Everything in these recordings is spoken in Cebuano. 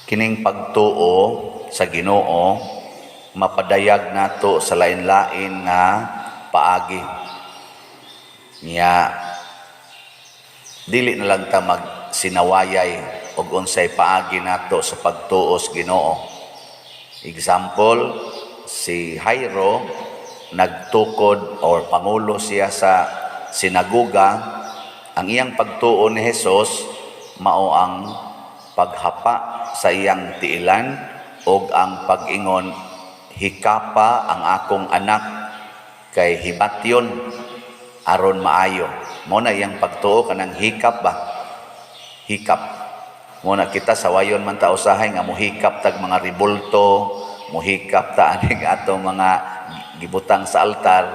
Kining pagtuo sa Ginoo mapadayag nato sa lain-lain nga paagi. Nya dili na lang ta magsinawayay og unsay paagi nato sa pagtuo sa Ginoo. Example, si Jairo nagtukod or pangulo siya sa sinagoga. Ang iyang pagtuo ni Jesus mao ang paghapa sa iyang tiilan og ang pag-ingon, "Hikapa ang akong anak kay hibatyon aron maayo." Mo na iyang pagtuo, kanang hikap ba, hikap. Mo na kita sawayon man ta usahay nga mohikap tag mga ribulto, mohikap ta aning atong mga gibutang sa altar.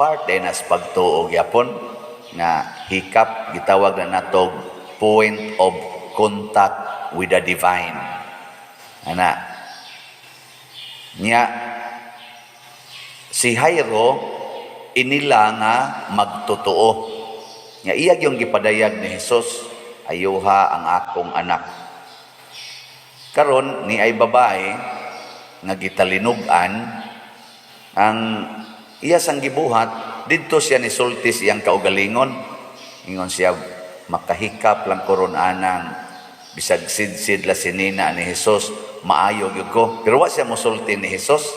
Part din as pagtuo gyapon nga hikap, gitawag na natog point of contact with the divine, ana. Nya si Jairo inila nga magtotoo nga iya yung gipadayag ni Jesus, "Ayuha ang akong anak." Karon ni ay babae nga gitalinog-an. Ang iya sang gibuhat, didto siya ni sulti sa iyang kaugalingon. Ingon siya, "Makahikap lang ko ron anang bisag sidsid la sinina ni Jesus, maayo gyud ko." Pero wa siya mosulti ni Jesus,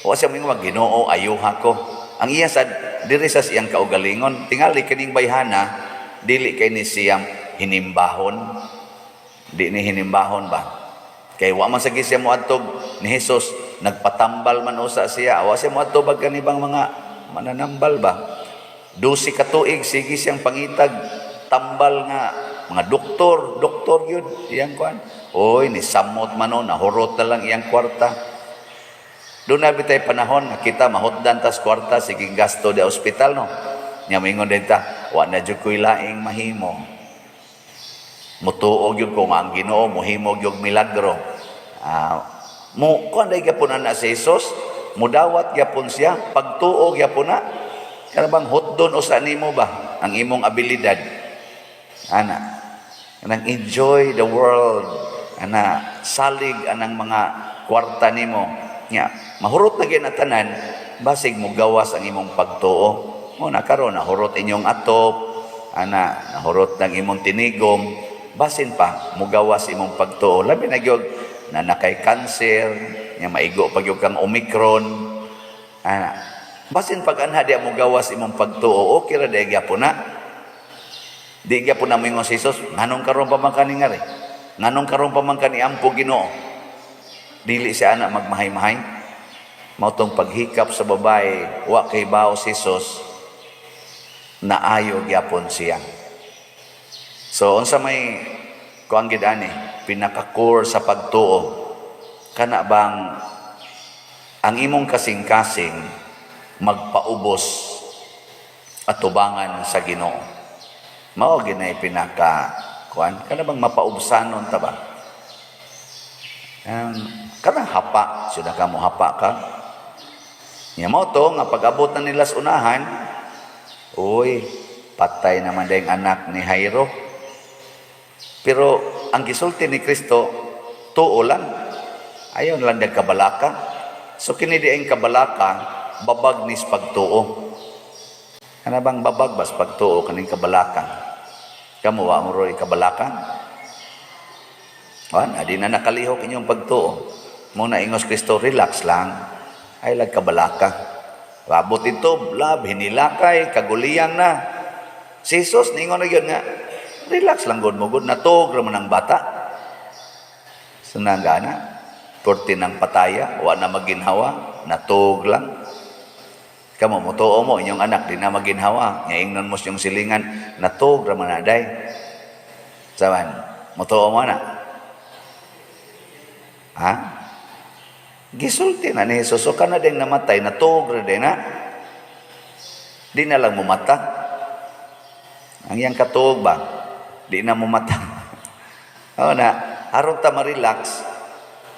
wa siya moingon, "Ginoo, ayuha ko." Ang iya sad diri sa iyang kaugalingon. Tingali kining bayhana, dili kay ni siya hinimbahon, di ni hinimbahon ba, kay wa man sagi siya moadtog ni Jesus. Nagpatambal man usa siya, wa siya moadto bag kanibang mga mananambal ba. 12 ka tuig sige siyang pangitag tambal nga mga doktor, doktor gyud iyang kuan. Oy, ni samot man o, nahurot na lang iyang kwarta. Doon na bitay panahon nga kita mahutdan tas kwarta, sige gasto di ospital, no. Nya moingon din ta, "Wa na jud ko'y laing mahimo. Mutuo gyud ko nga ang Ginoo mohimo gyud milagro." Mo kuan dai gyapon ana si Jesus, mudawat gyapon siya, pagtuo gyapon na. Kana bang hutdon usa nimo ba ang imong abilidad? Ana. Kanang enjoy the world. Ana, salig anang mga kwarta nimo. Nya, mahurot na gyud na tanan, basig mo gawas ang imong pagtuo. Mo na karon nahurot inyong atop, ana, nahurot ng imong tinigom, basin pa mugawas imong pagtuo. Labi na gyud na nakay cancer, nya maigo pa gyud kang Omicron. Ana, basin pag anha di mo gawas imong pagtuo, okay ra di gyapon na. Di gyapon na moingon si Jesus, "Nganong karon pa man kani ngari? Nganong karon pa man kani ampo, Ginoo?" Dili siya ana magmahay-mahay. Mao tong paghikap sa babae, wa kay bao si Jesus, naayo gyapon siya. So unsa may kuang gid ani, pinaka-core sa pagtuo, kana bang ang imong kasing-kasing magpaubos atubangan sa Ginoo. Mao ginay pinaka kuan, kana bang mapaubsanon ta ba? Kanang hapa, sudah ka mo hapa ka. Nya mo to nga pag-abot na nila sa unahan, uy, patay naman dayong anak ni Jairo. Pero ang gisulti ni Kristo, tuo lang. Ayaw na lang dag kabalaka. So kini di ang kabalaka, babag nis pagtuo. Kana bang babag bas pagtuo kaning kabalaka? Kamo, wa mo roy kabalaka? Wan, adi na nakalihok inyong pagtuo. Mo na ingos Kristo, relax lang. Ay lag kabalaka. Abot ito, lab, hinilakay, kaguliyang na. Si Jesus, ningon na yun nga, relax lang gud mo gud, natog raman ang bata. Sunangana, porti ng pataya, wa na maginhawa, natog lang. Kamo, mutuo mo, inyong anak, di na maginhawa. Nga ingnon mo siyang silingan, natog raman na day. Saban, mutuo mo na. Ha? Gisulti na ni Jesus, so kana din namatay, natog ra din na. Di na lang mumata. Ang iyang katuog ba? Di na mumata. Oo na, aron ta ma-relax,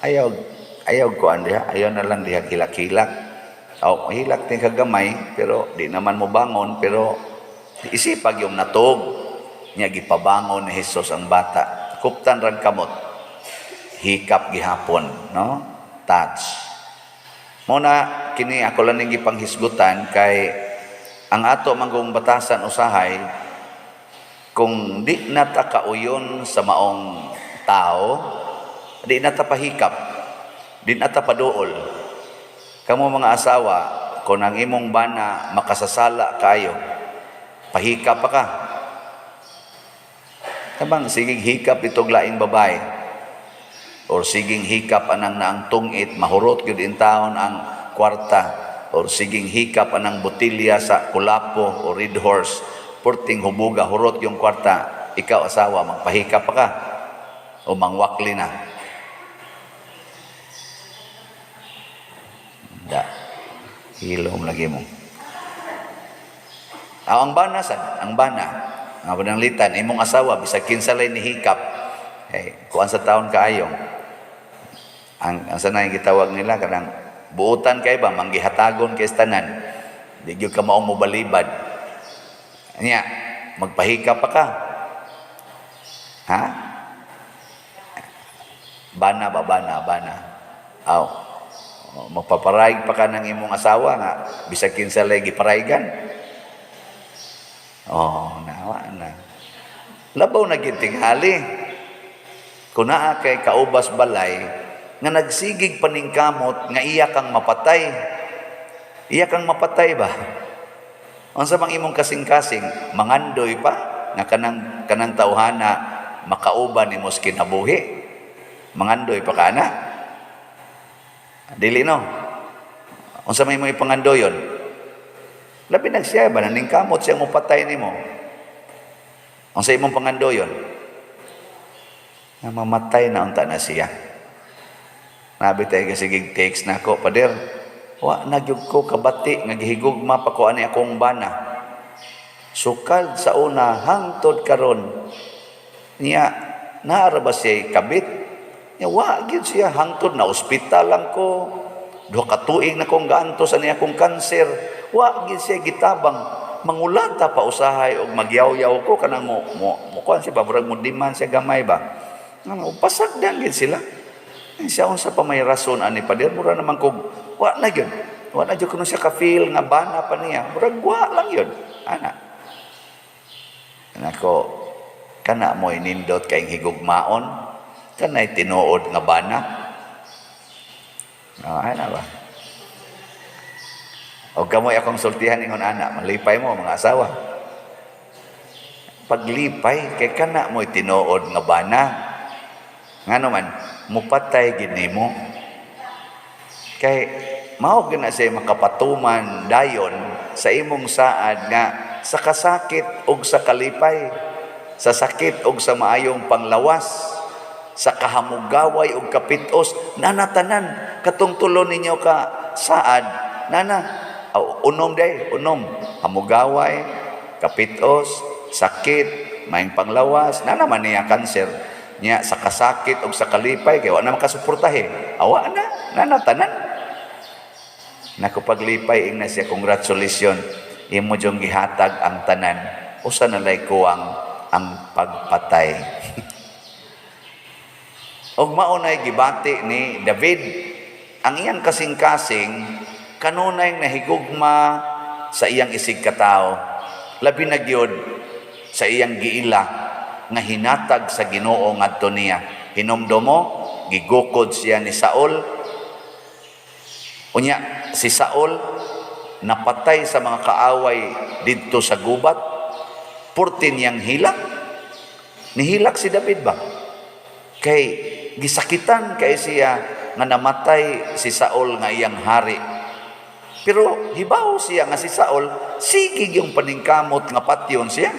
ayaw, ayaw kuan diha, ayaw na lang diha kilak-kilak. O, hilak din kagamay, pero di naman mo bangon, pero isipag yung natog. Niya gipabangon ni Jesus ang bata. Kuptan ran kamot. Hikap gihapon, no? Touch. Mao na kini ako lang ning gipanghisgutan kay ang ato manggong batasan usahay, kung di na ta kauyon sa maong tao, di na ta pahikap, di na ta paduol. Kamo mga asawa, kung ang imong bana makasasala kayo, pahikap pa ka? Tabang sigig hikap itog laing babae or siging hikap anang naang tungit, mahurot gyud in taon ang kwarta, or siging hikap anang botilya sa Kulapo o Red Horse, purting hubuga, hurot yung kwarta. Ikaw asawa, magpahikap pa ka o mangwakli na? Da hilom lagi mo. Ah, ang bana sad, ang bana nga pananglitan imong asawa, bisag kinsa lay ni hikap, eh kuan sa taon kaayo ang sanay gitawag nila kanang buotan kay ba, manggihatagon kay tanan, di gyud ka maong mobalibad niya, magpahikap pa ka, ha? Bana ba, bana, bana. Aw, magpaparayg pa ka ng imong asawa nga bisag kinsa lay giparaygan? Oh, nawa na. Labaw na gyud tingali kung naa kay kaubas balay nga nagsigig paningkamot nga iya kang mapatay. Iya kang mapatay ba? Unsa bang imong kasing-kasing, mangandoy pa nga kanang kanang tawhana makauban nimo sa kinabuhi? Mangandoy pa ka na? Dili, no? Unsa may mo ipangandoyon? Labi nagsiya ba, naningkamot siya mo patay nimo. Unsa imong pangandoyon? Nga mamatay na unta na siya. Nabi tayo kasi text na ako, "Pader, wa na gyud ko kabati nga gihigugma pa ko ani akong bana. Sukad sa una hangtod karon niya, naara ba siya kabit niya? Wa gyud siya hangtod na ospital lang ko. 2 ka tuig na kong gaantos ani akong kanser. Wa gyud siya gitabang. Mangulata pa usahay og magyaw-yaw ko kanang mo kuan siya ba, murag mo diman siya gamay ba. Nga pasagdan gyud sila." Siya, "Unsa pa may rason ani, pader? Mura naman kog wa na gyud. Wa na gyud kuno siya ka-feel nga bana pa niya. Murag wa lang yun." Ana. Nako, kana mo nindot kay higugmaon, kanay tinuod nga bana. Ah, ana ba? O kamoy akong sultihan ingon ana, malipay mo mga asawa. Paglipay kay kana mo'y tinuod nga bana. Ngano man mupatay gid nimo. Kay mao gyud na siya makapatuman dayon sa imong saad nga sa kasakit ug sa kalipay, sa sakit ug sa maayong panglawas, sa kahamugaway ug kapitos, nana tanan katong tulo ninyo ka saad, nana. Aw, unom day, unom. Hamugaway, kapitos, sakit, maayong panglawas, nana man niya kanser. Nya sa kasakit ug sa kalipay kay wa na makasuportahe. Awa na, nana tanan. Naku, paglipay ingna siya, "Congratulations. Imo jung gihatag ang tanan. Usa na lay kuwang, ang pagpatay." Og mao nay gibati ni David ang iyang kasing-kasing kanunay nahigugma sa iyang isig katao, labi na gyud sa iyang giila nga hinatag sa Ginoo ngadto niya. Hinumdumo, gigukod siya ni Saul. Unya si Saul napatay sa mga kaaway didto sa gubat. Purti niyang hilak. Nihilak si David ba? Kay gisakitan kay siya nga namatay si Saul nga iyang hari. Pero hibaw siya nga si Saul sige yung paningkamot nga patyon siya.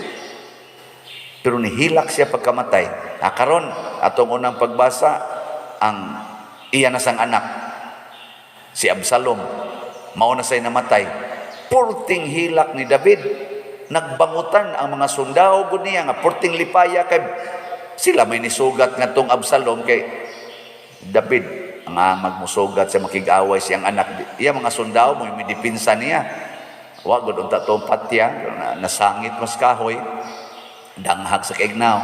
Pero nihilak siya pagkamatay. Ah, karon atong unang pagbasa, ang iya na sang anak si Absalom mao na say namatay. Purting hilak ni David. Nagbangutan ang mga sundao gud niya nga purting lipaya kay sila may nisugat ngadtong Absalom, kay David ang magmusugat sa makig-away siyang anak. Iya mga sundao mo may dipinsa niya. Wa gud unta tong patya, nasangit mas kahoy, danghag sa kaignaw.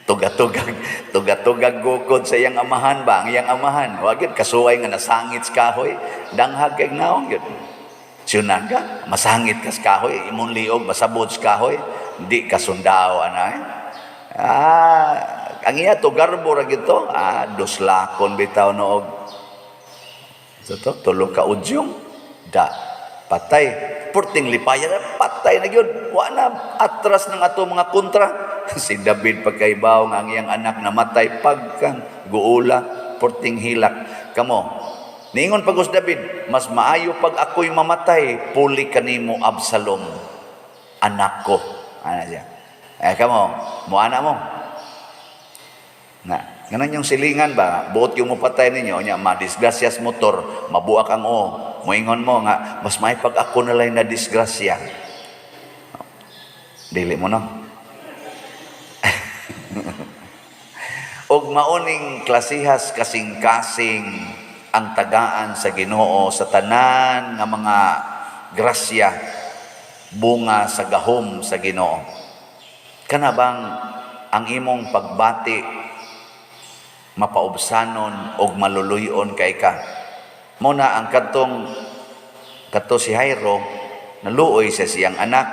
Tugatugag, tugatugag gukod sa iyang amahan ba? Ang iyang amahan, wa gyud kasuway nga nasangit sa kahoy, danghag kay naong gyud. Siyunan ka, masangit ka sa kahoy, imong liog, masabot sa kahoy, di ka sundao, anay. Ah, ang iya to garbo ra gyud to, duslakon bitaw noog. So to, tulo ka udyong, da, patay. Purting lipaya na, patay na gyud. Wa na atras ng ato mga kontra. Si David pagkaibaw nga ang iyang anak namatay pagkang guula, purting hilak. Kamo, niingon pagos David, "Mas maayo pag ako'y mamatay, puli kanimo Absalom, anak ko." Ana siya. Eh kamo, mo ana mo. Na, ganan yung silingan ba, buot yung mopatay ninyo, nya madisgrasyas motor, mabuak ang o, moingon mo nga, "Mas may pag ako na lang na disgrasya." Dili mo, no? Og maoning klasihas kasing-kasing ang tagaan sa Ginoo sa tanan nga mga grasya, bunga sa gahom sa Ginoo. Kana bang ang imong pagbati mapaubsanon og maluluyon kay ka? Mo na ang kadtong kadto si Jairo, naluoy sa siyang anak,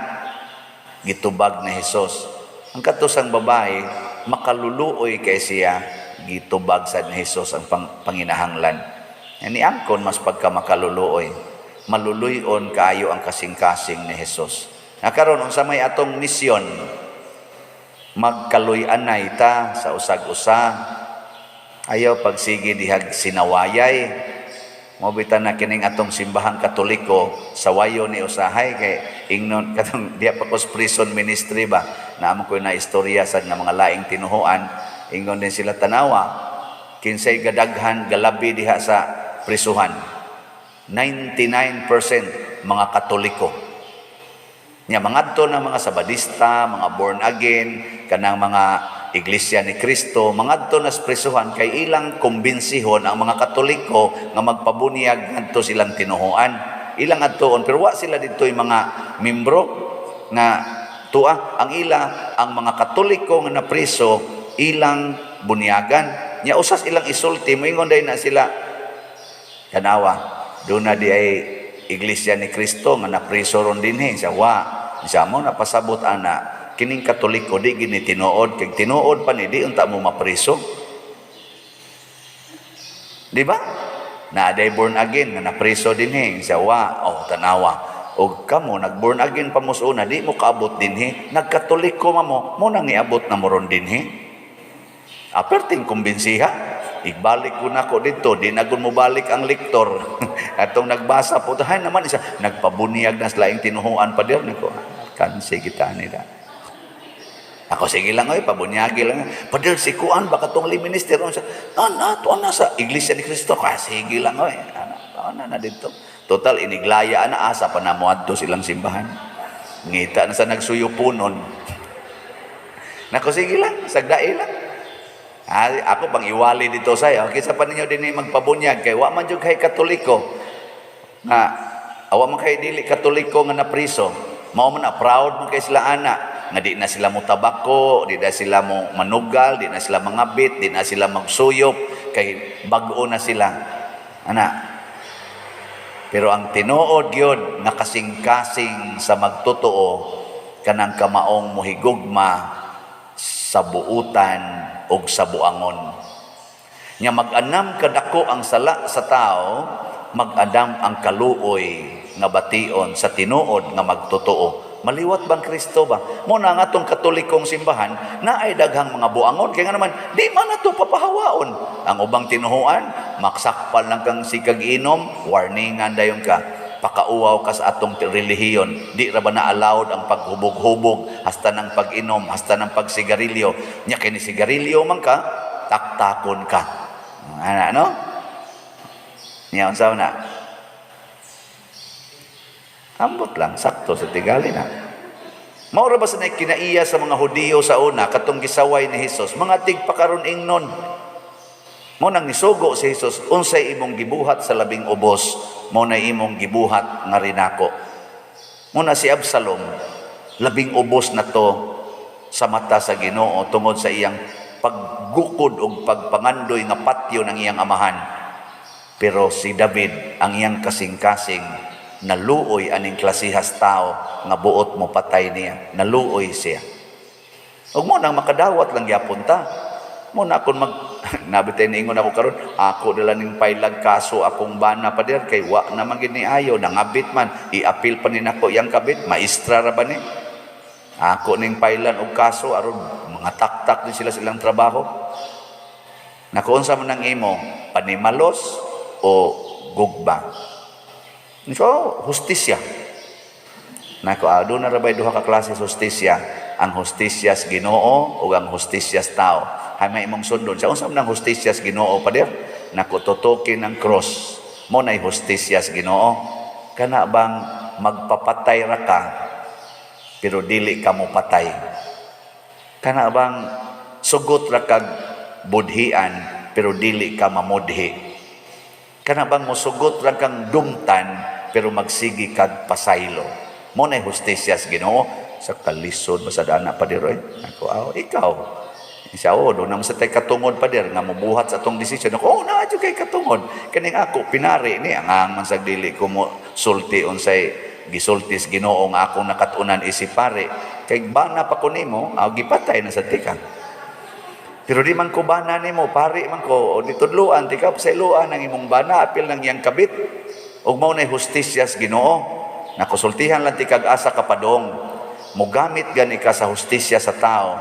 gitubag ni Hesus. Ang kadto sang babae, makaluluoy kay siya, gitubag sa ni Hesus ang panginahanglan. Ni angkon mas pagka makaluluoy, maluluyon kaayo ang kasing-kasing ni Hesus. Na karon, unsa may atong misyon? Magkaluy-anay ta sa usag-usa. Ayaw pagsige dihag sinawayay. Mo bitan na kining atong simbahang Katoliko sa wayo ni usahay kay ingnon katong diya pa kos prison ministry ba, naamo ko na istorya sa nga mga laing tinuhuan. Ingon din sila, "Tanawa kinsay gadaghan galabi diha sa prisuhan." 99% mga Katoliko. Nya mangadto na mga Sabadista, mga born again, kanang mga Iglesia ni Cristo, mangadto na sa prisuhan kay ilang kumbinsihon ang mga Katoliko nga magpabunyag ngadto silang tinuhuan. Ilang adtoon, pero wa sila didto yung mga membro nga tua. Ang ila, ang mga Katoliko nga napriso, ilang bunyagan. Nya usas ilang isulti, moingon dahil na sila, "Kanawa, doon na di ay Iglesia ni Cristo nga napriso ron dinhi." Siya, "Wa." Siya mo napasabot ana, kining Katoliko di gini tinuod, kay tinuod pa ni di unta mo mapriso. Di ba? Na aday born again nga napriso dinhi. Siya, "Wa." "Oh, tanawa. Og kamo nag born again pa mo sa una, di mo kaabot dinhi. Nagkatoliko ma mo, mo nang iabot na mo ron dinhi." Aperting kumbinsiha. Igbalik ko na ko dito, di na mo balik ang lektor. Atong nagbasa po, hay naman isa, nagpabunyag na sila yung tinuhuan pa dir. Nako, kansi kita nila. Ako, sige lang, oy, pabunyagi lang. "Pader, si Kuan, baka tong minister, sa, na, tuan na sa Iglesia ni Cristo." Ka, sige lang, oy. Ana, ana na dito. Total, iniglaya na, asa pa na mo adto silang simbahan. Ngita na sa nagsuyupunon. Nako, sige lang, sagdai lang. Ah, ako pang iwali dito sa'yo. Kisa pa ninyo din magpabunyag kay wa man jud kay Katoliko. Nga awa man kay dili Katoliko nga napriso. Mao man na proud man kay sila ana nga di na sila mo tabako, di na sila mo manugal, di na sila mangabit, di na sila magsuyop kay bag-o na sila. Ana. Pero ang tinuod gyud nga kasing-kasing sa magtotoo, kanang kamaong mohigugma sa buutan og sa buangon. Nya mag-anam kadako ang sala sa tao, mag-adam ang kaluoy nga bation sa tinuod nga magtotoo. Maliwat bang Kristo ba? Mo na nga atong Katolikong simbahan na ay daghang mga buangon kay nga naman di man nato papahawaon. Ang ubang tinuhuan, maksakpan lang kang sikag inom, warningan dayon ka, pakauwaw ka sa atong relihiyon. Di ra ba na allowed ang paghubog-hubog hasta ng pag-inom, hasta ng pagsigarilyo? Nya kini sigarilyo man ka, taktakon ka. Ana, no? Nya unsa na? Ambot lang, sakto sa tigali na. Mao ra ba sa kinaiya sa mga Hudiyo sa una katong gisaway ni Hesus, mga tigpakaron ingnon. Mo nang nisugo si Hesus, "Unsay imong gibuhat sa labing ubos, mo na imong gibuhat nga rinako." Mo na si Absalom, labing ubos na to sa mata sa Ginoo tungod sa iyang paggukod og pagpangandoy nga patyon ang iyang amahan. Pero si David, ang iyang kasing-kasing, naluoy aning klasihas tao nga buot mo patay niya. Naluoy siya. Ug mo nang makadawat lang gyapon ta. Mo na akong mag nabitay niingon ako karon, ako dala ning pailag kaso akong bana pa dir kay wa naman gid ni ayo, nangabit man, i-appeal pa ni nako yang kabit, maestra ra ba ni? Ako ning pailan og kaso aron mga taktak din sila silang trabaho. Nako, unsa man ang imo, panimalos o gugma? So, hustisya. Nako, doon na rabay duha ka klase sa hustisya. Ang hustisya sa Ginoo o ang hustisya sa tao. Hay may imong sundon. Sa unsa man ang hustisya sa Ginoo, pader? Nako, tutukin ang cross. Mo nay hustisya sa Ginoo. Kana bang magpapatay ra ka pero dili ka mo patay? Kana bang sugot ra kag budhian pero dili ka mamudhi? Kana bang mosugot ra kang dumtan pero magsigi kag pasaylo? Mo nay hustisya sa Ginoo. Sa kalisod ba sa dana, pader, oy? Ako, aw, ikaw. Siya, oh, doon naman sa tay katungod, pader, nga mobuhat sa atong desisyon. Ako, oh, naa kay katungod. Kaning ako, pinari ni, ang man sa dili ko mo sulti unsay gisulti sa Ginoo nga akong nakatunan isip pare. Kay bana pa ko nimo, aw, gipatay na sa tika. Pero di man ko bana nimo, pari man ko, o ditudluan, tika pasayloan ang imong bana, apil ng iyang kabit. Ug mao nay hustisya sa Ginoo. Nakusultihan lang tikag asa ka padong. Mogamit gani ka sa hustisya sa tao,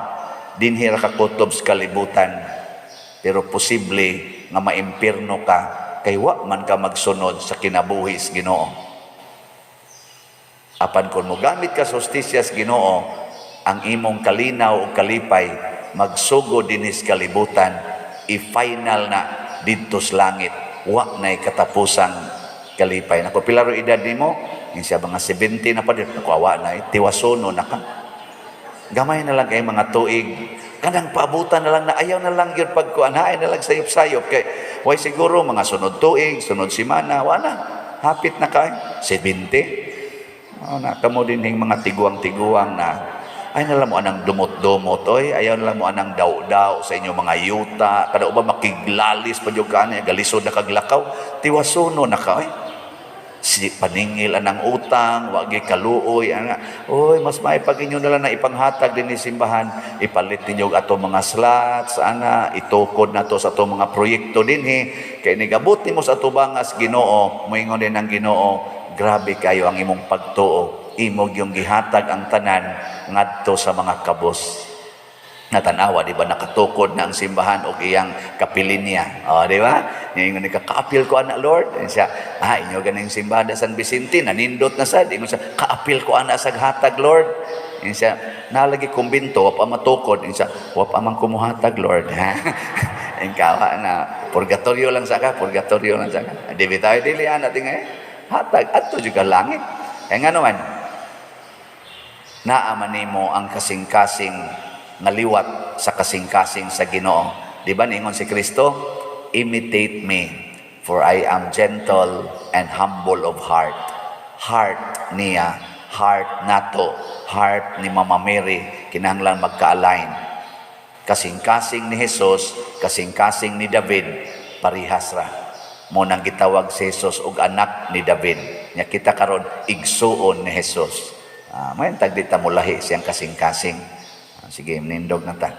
dinhi ra ka kutob sa kalibutan. Pero posible nga maimpirno ka kay wa man ka magsunod sa kinabuhi sa Ginoo. Apan kung mogamit ka sa hustisya sa Ginoo, ang imong kalinaw o kalipay magsugod dinhi sa kalibutan, i-final na didto sa langit. Wa na'y katapusang kalipay. Nako, pila ro edad nimo? Yung siya, mga 70 na pa din. Naku, awa na eh. Tiwasono na ka. Gamay na lang kay mga tuig. Kanang paabutan na lang na ayaw na lang yun pagkuan. Hain na lang sayop-sayop. Kay, way siguro mga sunod tuig, sunod simana, wala. Hapit na kay. 70. Oh, na kamo din hing mga tiguang-tiguang na ay na lang mo anang dumot-dumot, oy, ayaw na lang mo anang daw-daw sa inyong mga yuta, kada uba makiglalis pa jud ka ani, galisod na kaglakaw, tiwasono na ka, oy. Si paningil anang utang, wagi kaluoy ana. Oy, mas may pag inyo na lang na ipanghatag din ni simbahan, ipalit ninyo ato mga slots ana, itukod na to sa ato mga proyekto dinhi kay nigabot nimo sa atubangas Ginoo, moingon din ang Ginoo, grabe kayo ang imong pagtuo, imong yung gihatag ang tanan ngadto sa mga kabos. Natanawa, di ba, nakatukod na ang simbahan og iyang kapilinya. O, di ba? Ingon ni ka, "Kaapil ko ana, Lord." Ingon siya, ah, inyo ganing simbahan da San Vicente, nanindot na sad. Ingon siya, "Kaapil ko ana sa hatag, Lord." Ingon siya, nalagi kumbinto, wa pa matukod. Ingon siya, "Wa pa man kumuhatag, Lord." Ha? Ikaw, na, purgatorio lang sa ka, purgatorio lang sa ka. Di ba tayo dili, ana, tingay? Hatag, adto jud ka langit. Kaya nga naman, naa man nimo ang kasing-kasing nga liwat sa kasing-kasing sa Ginoo. Di ba ningon si Kristo, "Imitate me, for I am gentle and humble of heart." Heart niya, heart nato, heart ni Mama Mary, kinahanglan magka-align. Kasing-kasing ni Jesus, kasing-kasing ni David, parihas ra. Mo nang gitawag si Jesus og anak ni David. Nya kita karon igsuon ni Jesus. Ah, may tag di ta mulahi siyang kasing-kasing. Ah, sige, nindog na ta.